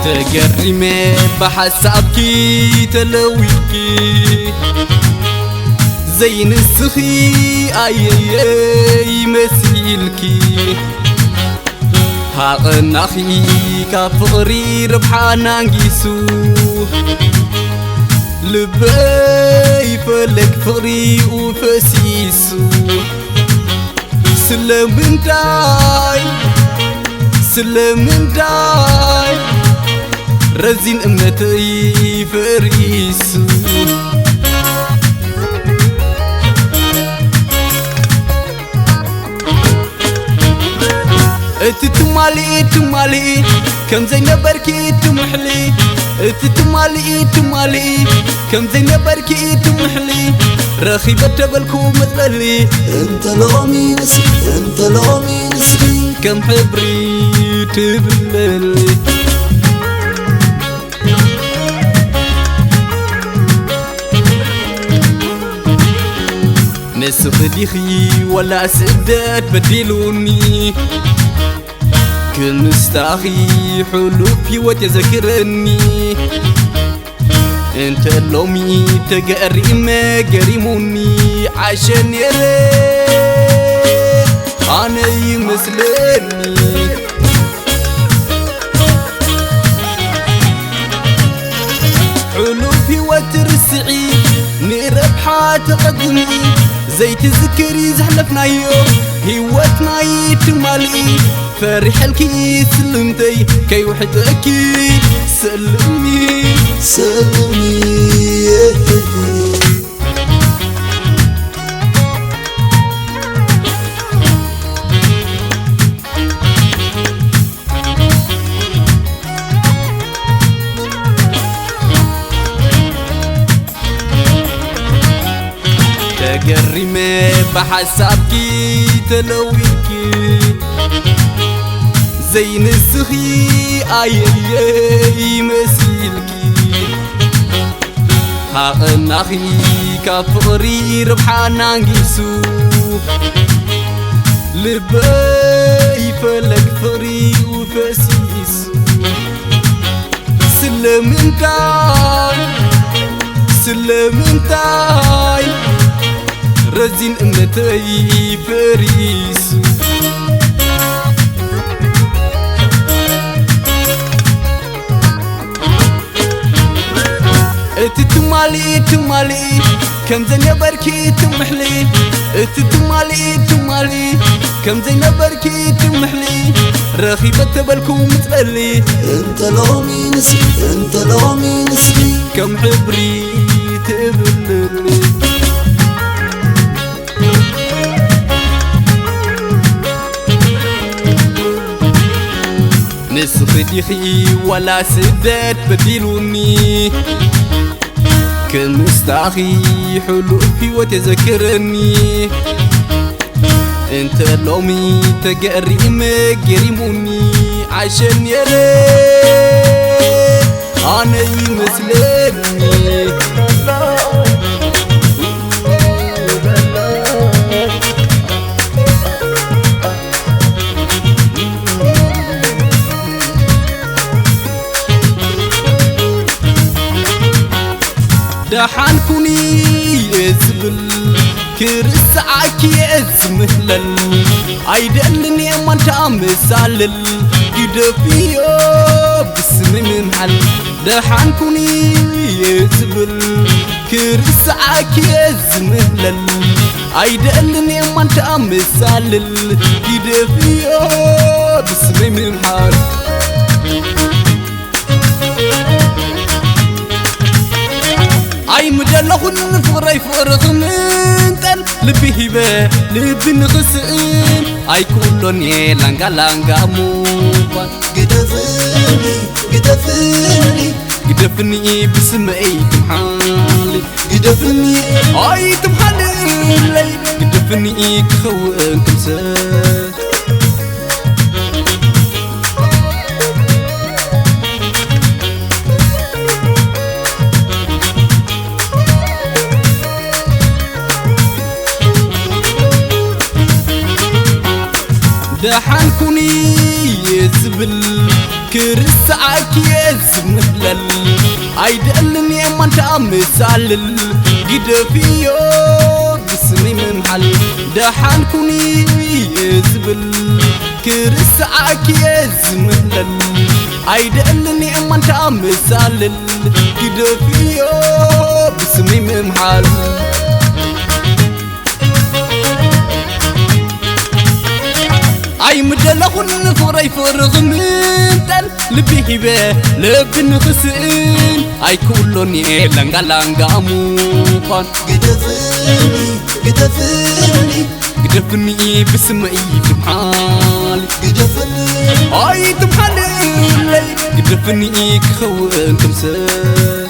ተገሪመ ብሓሳብኪ ተለዊጥኪ፣ ዘይንስኺ ኣየየይ መሲልኪ። ሃቐናኺ ካብ ፍቕሪ ረብሓ ናንጊሱ፣ ልበይ ፈለግ ፍቕሪኡ ፈሲሱ። ስለምንታይ፣ ስለምንታይ ረዚን እምነተይ ፈሪሱ? እቲ ትማሊ፣ ትማሊ ከም ዘይነበርኪ ትምሕሊ፣ እቲ ትማሊ፣ ትማሊ ከም ዘይነበርኪ ትምሕሊ፣ ረኺበ ተበልኩ መጽለሊ። እንተ ሎሚ ንስኺ፣ እንተ ሎሚ ንስኺ ከም ሕብሪ ትብለሊ። ንስኺ ዲኺ ወላ ስደት በዲሉኒ፣ ክምስታኺ ሕሉፍ ህይወት የዘክረኒ። እንተ ሎሚ ተገሪመ ገሪሙኒ፣ ዓሸ ነይረ ኣነ ይመስለኒ። ሕሉፍ ህይወት ርስዒ፣ ንረብሓ ተቐድሚ፣ ዘይትዝክሪ ዘሕለፍናዮ ህይወትና ይትማልኢ። ፈሪሐልኪ ስልምተይ ከይውሕጠኪ፣ ሰልሚ፣ ሰልሚ። ተገሪመ ብሓሳብኪ ተለዊጥኪ፣ ዘይንስኺ ኣየየይ መሲልኪ። ሃቐናኺ ካብ ፍቕሪ ረብሓ ናንጊሱ፣ ልበይ ፈለግ ፍቕሪኡ ፈሲሱ። ስለምንታይ፣ ስለምንታይ ረዚን እምነተይ ፈሪሱ? እቲ ትማሊ፣ ትማሊ ከም ዘይነበርኪ ትምሕሊ፣ እቲ ትማሊ፣ ትማሊ ከም ዘይነበርኪ ትምሕሊ፣ ረኺበ ተበልኩ ምጽለሊ። እንተ ሎሚ ንስኺ፣ እንተ ሎሚ ንስኺ ከም ሕብሪ ትብልኒ። ንስኺ ዲኺ ዋላ ስደት በዲሉኒ፣ ክምስታኺ ሕሉፍ ህይወት የዘክረኒ። እንተ ሎሚ ተገሪመ ገሪሙኒ፣ ዓሸ ነይረ ኣነ ይመስለኒ። ደሓን ኩኒ እየ ዝብል፣ ክርስዓኪ እየ ዝምህለል። ኣይደልን እየ ማንታ መሳልል፣ ግደፍዮ ብስመይ ምምሓል። ደሓን ኩኒ እየ ዝብል፣ ክርስዓኪ እየ ዝምህለል። ኣይደልን እየ ማንታ መሳልል፣ ግደፍዮ ብስመይ ምምሓል። ኣይምደለኹን ፍቕረይ ፍቕሪ ክምንጠል፣ ልቢ ሂበ ልቢ ንኽስእን፣ ኣይክእሎን እየ ላንጋ ላንጋ ምባል። ግደፍኒ፣ ግደፍኒ፣ ግደፍኒ ብስመይ ትምሓል። ግደፍኒ፣ ኣይትምሓለለይ፣ ግደፍኒ ክኸውን ክምሰል። ደሓን ኩኒ እየ ዝብል፣ ክርስዓኪ እየ ዝምህለል። ኣይደልን እየ ማንታ ምሳልል፣ ግደፍዮ ብስመይ ምምሓል። ደሓን ኩኒ እየ ዝብል፣ ክርስዓኪ እየ ዝምህለል። ኣይደልን እየ ማንታ ምሳልል፣ ግደፍዮ ብስመይ ምምሓል። ኣይምደለኹን ፍቕረይ ፍቕሪ ክምንጠል፣ ልቢ ሂበ ልቢ ንኽስእን። ኣይክውሎን እየ ላንጋ ላንጋ ምዃን። ግደፍኒ፣ ግደፍኒ፣ ግደፍኒ ብስመይ ትምሓል። ግደፍኒ፣ ኣይትምሓለለይ፣ ግደፍኒ ክኸውን ትምሰል።